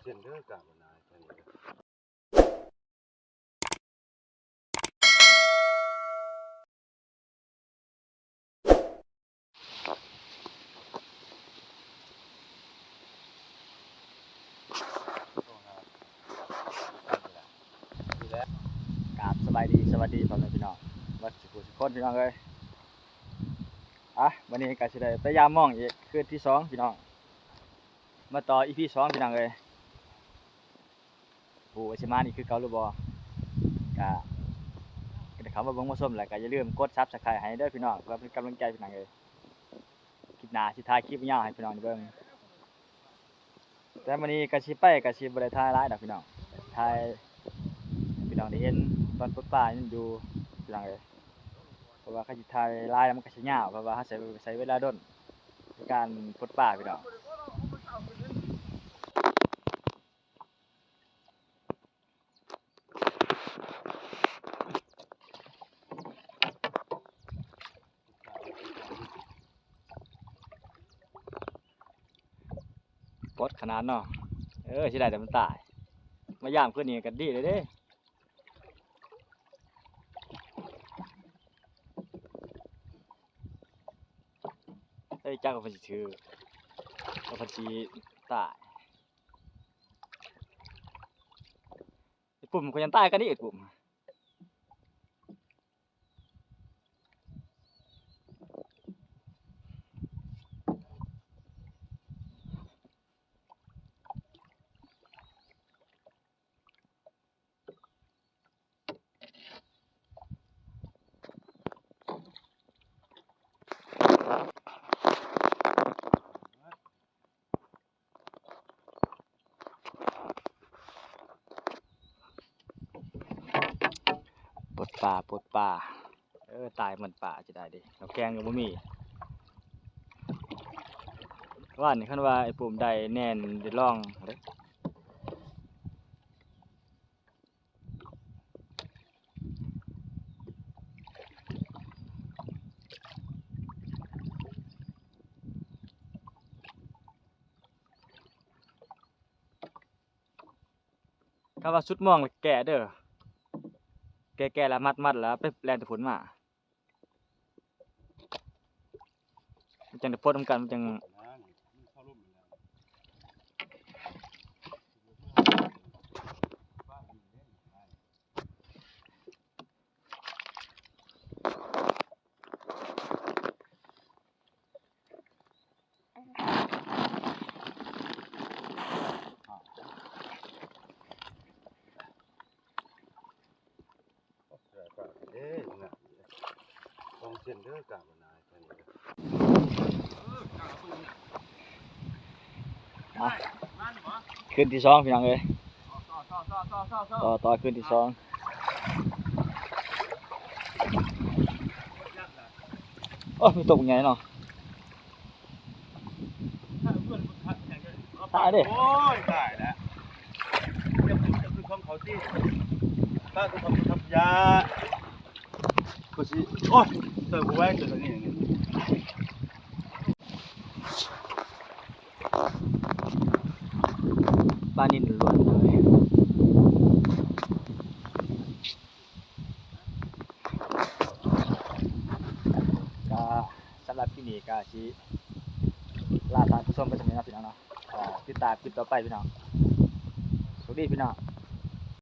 เส้นเด้อกะบ่หลายเท่านี้เด้อ ກາບສະບາຍດີ ສະຫວັດດີພໍ່ແມ່ພີ່ນ້ອງເບິດສູ່ຜູ້ສູ່ຄົນ ພີ່ນ້ອງເອີຍ. ອ່ະ ມື້ນີ້ກະຊິໄດ້ໄປຢາມມອງອີກຄືນທີສອງ ພີ່ນ້ອງ ມາຕໍ່ ອີພີສອງ ພີ່ນ້ອງເອີຍ. ບໍ່ຮູ້ວ່າຊິມາອີກຄືເກົ່າຫຼືບໍ່ ກະ ກະໄດ້ເຂົ້າມາເບິ່ງມາຊົມ ແລ້ວກະຢ່າລືມກົດ Subscribe ໃຫ້ເດີພີ່ນ້ອງ ເພື່ອເປັນກຳລັງໃຈ ພີ່ນ້ອງເອີຍ. ຄລິບໜ້າຊິຖ່າຍຄລິບຍາວໃຫ້ພີ່ນ້ອງໄດ້ເບິ່ງ ແຕ່ມື້ນີ້ກະຊິໄປ ກະຊິບໍ່ໄດ້ຖ່າຍຫຼາຍດອກພີ່ນ້ອງ ຖ່າຍໃຫ້ພີ່ນ້ອງໄດ້ເຫັນຕອນປົດປາຍັງຢູ່ ພີ່ນ້ອງເອີຍ. ເພາະວ່າຄັນຊິຖ່າຍຫຼາຍແລ້ວມັນກະຊິຍາວ ເພາະວ່າເຮົາໃຊ້ ໃຊ້ເວລາດົນໃນການປົດປາ ພີ່ນ້ອງ. ປົດຂະໜາດເນາະ ເອີ ເສຍດາຍແຕ່ມັນຕາຍ ມາຢາມຄືນນີ້ກະດີເລີຍເດ້. ເອີຍ ຈັກວ່າເພິ່ນຊິຖືກ ວ່າເພິ່ນຊິຕາຍ. ໄອ້ປຸ້ມກໍຍັງຕາຍກັນນີ້ ໄອ້ປຸ້ມ. ປົດປາ ປົດປາ ເອີ ຕາຍໝົດປາ ເສຍດາຍເດ້ ນ້ຳແຂງກໍບໍ່ມີ. ວ່ານີ້ຄັນວ່າໄອ້ປຸ້ມໄດ້ແໜ້ນ ໄດ້ລອງເດ້. ຖ້າວ່າສຸດມອງແລ້ວແກ່ເດີ ແກ່ໆ ແລ້ວມັດໆ ແລ້ວໄປແລ່ນແຕ່ພຸ້ນມາ ມັນຈັ່ງໄດ້ປົດນຳກັນ ມັນຈັ່ງ ອ່ະ ຄືນທີສອງ ພີ່ນ້ອງເອີຍ ຕໍ່ ຕໍ່ຄືນທີສອງ. ໂອ້ ມີຕົກໃຫຍ່ເນາະ ຕາຍເດ້. ໂອ້ຍ ຕາຍແລ້ວ ເຈົ້າຄືຂອງເຂົາຕິ ຕາຄືຂອງທັບຢາ ກໍຊິ ໂອ້ຍ ເຕີບບໍ່ໄຫວຕົວນີ້. ປານິນລ້ວນເລີຍ. ກໍສຳລັບຄລິບນີ້ກໍຊິລາທ່ານຜູ້ຊົມໄປສ່ຳນີ້ເນາະ ພີ່ນ້ອງເນາະ. ກໍຕິດຕາມຄລິບຕໍ່ໄປ ພີ່ນ້ອງ. ໂຊກດີ ພີ່ນ້ອງ.